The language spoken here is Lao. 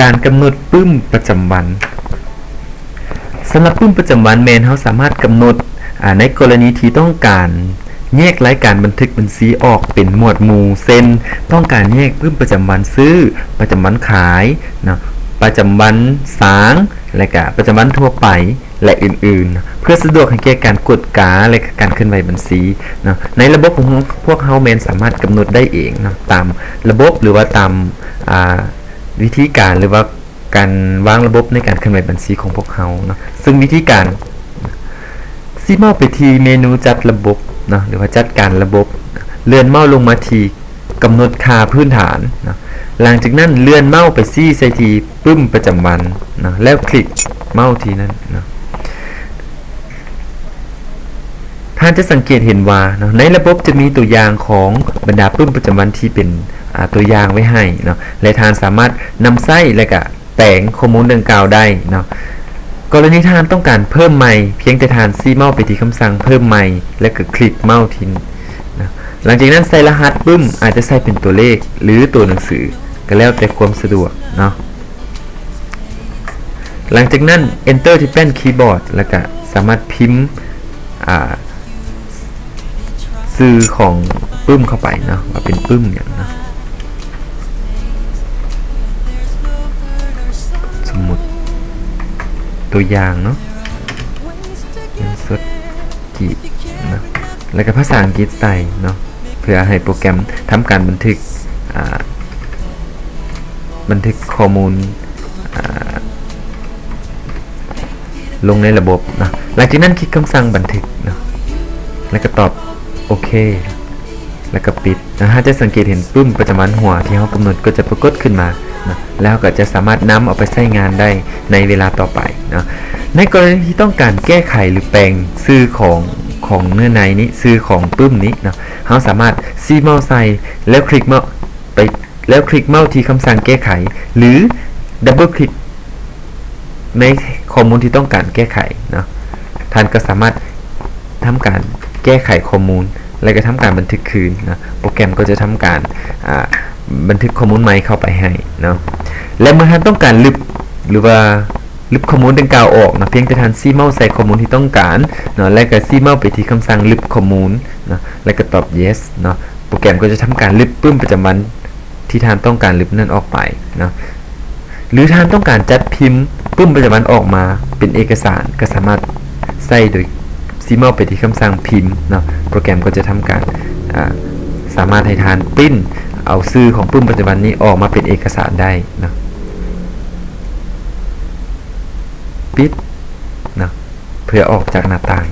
ການກຳນົດປຶ້ມປະຈຳວັນ. ສຳລັບປຶ້ມປະຈຳວັນແມ່ນເຮົາສາມາດກຳນົດ ອາ ໃນກໍລະນີທີ່ຕ້ອງການແຍກລາຍການບັນທຶກບັນຊີອອກເປັນໝວດໝູ່ ເຊັ່ນ ຕ້ອງການແຍກປຶ້ມປະຈຳວັນຊື້, ປະຈຳວັນຂາຍເນາະ, ປະຈຳວັນສາງ ແລະກະປະຈຳວັນທົ່ວໄປ ແລະ ອື່ນໆ ເພື່ອສະດວກໃຫ້ແກ່ການກວດກາ ແລະ ການເຄື່ອນໄຫວບັນຊີເນາະ. ໃນລະບົບຂອງພວກເຮົາແມ່ນສາມາດກຳນົດໄດ້ເອງເນາະ ຕາມລະບົບ ຫຼືວ່າຕາມ ອາ ວິທີການ ຫຼືວ່າການວາງລະບົບໃນການເຄື່ອນໄຫວບັນຊີຂອງພວກເຮົາເນາະ. ເຊິ່ງວິທີການ ຊີ້ເມົ້າໄປທີ່ເມນູຈັດລະບົບເນາະ ຫຼືວ່າຈັດການລະບົບ, ເລື່ອນເມົ້າລົງມາທີ່ ກຳນົດຄ່າພື້ນຖານເນາະ. ຫຼັງຈາກນັ້ນເລື່ອນເມົ້າໄປຊີ້ໃສ່ທີ່ປຶ້ມປະຈຳວັນເນາະ ແລ້ວຄລິກເມົ້າທີ່ນັ້ນເນາະ. ທ່ານຈະສັງເກດເຫັນວ່າເນາະ ໃນລະບົບຈະມີຕົວຢ່າງຂອງບັນດາປຶ້ມປະຈຳວັນທີ່ເປັນ ອາ ຕົວຢ່າງໄວ້ໃຫ້ເນາະ ແລະ ທ່ານສາມາດນຳໃຊ້ ແລະ ກະ ແປງຂໍ້ມູນດັ່ງກ່າວໄດ້ເນາະ. ກໍລະນີທ່ານຕ້ອງການເພີ່ມໃໝ່ ພຽງແຕ່ທ່ານຊີ້ເມົ້າໄປທີ່ຄຳສັ່ງເພີ່ມໃໝ່ ແລະ ກໍຄລິກເມົ້າທີ່ນີ້ເນາະ. ຫຼັງຈາກນັ້ນໃສ່ລະຫັດປຶ້ມ ອາດຈະໃສ່ເປັນຕົວເລກ ຫຼື ຕົວໜັງສື ກໍແລ້ວແຕ່ຄວາມສະດວກເນາະ. ຫຼັງຈາກນັ້ນ Enter ທີ່ແປ້ນຄີບອດ ແລ້ວກໍສາມາດພິມ ອາ ຊື່ຂອງປຶ້ມເຂົ້າໄປເນາະ ວ່າເປັນປຶ້ມຫຍັງເນາະ. ສົມມຸດຕົວຢ່າງເນາະ ເງິນສົດກີບເນາະ ແລ້ວກໍພາສາອັງກິດໃສ່ເນາະ ເພື່ອໃຫ້ໂປຣແກຣມທຳການບັນທຶກ ອາ ບັນທຶກຂໍ້ມູນ ອາ ລົງໃນລະບົບເນາະ. ຫຼັງຈາກນັ້ນຄລິກຄຳສັ່ງບັນທຶກເນາະ ແລ້ວກໍຕອບໂອເຄ ແລ້ວກໍປິດເນາະ. ທ່ານຈະສັງເກດເຫັນປຶ້ມປະຈຳວັນຫົວທີ່ເຮົາກຳນົດກໍຈະປາກົດຂຶ້ນມາເນາະ ແລ້ວເຮົາກໍຈະສາມາດນຳເອົາໄປໃຊ້ງານໄດ້ໃນເວລາຕໍ່ໄປເນາະ. ໃນກໍລະນີທີ່ຕ້ອງການແກ້ໄຂ ຫຼື ແປງຊື່ຂອງ ຂອງເນື້ອໃນນີ້ ຊື່ຂອງປຶ້ມນີ້ເນາະ ເຮົາສາມາດຊີ້ເມົ້າໃສ່ ແລ້ວຄລິກເມົ້າໄປ ແລ້ວຄລິກເມົ້າທີ່ຄຳສັ່ງແກ້ໄຂ ຫຼື ດັບເບິນຄລິກໃນຂໍ້ມູນທີ່ຕ້ອງການແກ້ໄຂເນາະ. ທ່ານກໍສາມາດທຳການແກ້ໄຂຂໍ້ມູນ ແລະ ກໍທຳການບັນທຶກຄືນເນາະ. ໂປຣແກຣມກໍຈະທຳການ ອາ ບັນທຶກຂໍ້ມູນໃໝ່ເຂົ້າໄປໃຫ້ເນາະ. ແລະ ເມື່ອທ່ານຕ້ອງການລຶບ ຫຼືວ່າລຶບຂໍ້ມູນດັ່ງກ່າວອອກເນາະ ພຽງແຕ່ທ່ານຊີ້ເມົ້າໃສ່ຂໍ້ມູນທີ່ຕ້ອງການເນາະ ແລະ ກໍຊີ້ເມົ້າໄປທີ່ຄຳສັ່ງລຶບຂໍ້ມູນເນາະ ແລະ ກໍຕອບ Yes ເນາະ. ໂປຣແກຣມກໍຈະທຳການລຶບປຶ້ມປະຈຳວັນ ທີ່ທ່ານຕ້ອງການລຶບນັ້ນອອກໄປເນາະ ຫຼືທ່ານຕ້ອງການຈັດພິມປຶ້ມປະຈຳວັນອອກມາເປັນເອກະສານ ກໍສາມາດໃຊ້ໂດຍຊີ້ເມົ້າໄປທີ່ຄຳສັ່ງພິມເນາະ. ໂປຣແກຣມກໍຈະທຳການ ອາ ສາມາດໃຫ້ທ່ານປຣິ້ນເອົາຊື່ຂອງປຶ້ມປະຈຳວັນນີ້ອອກມາເປັນເອກະສານໄດ້ເນາະ. ປິດເນາະ ເພື່ອອອກຈາກໜ້າຕ່າງ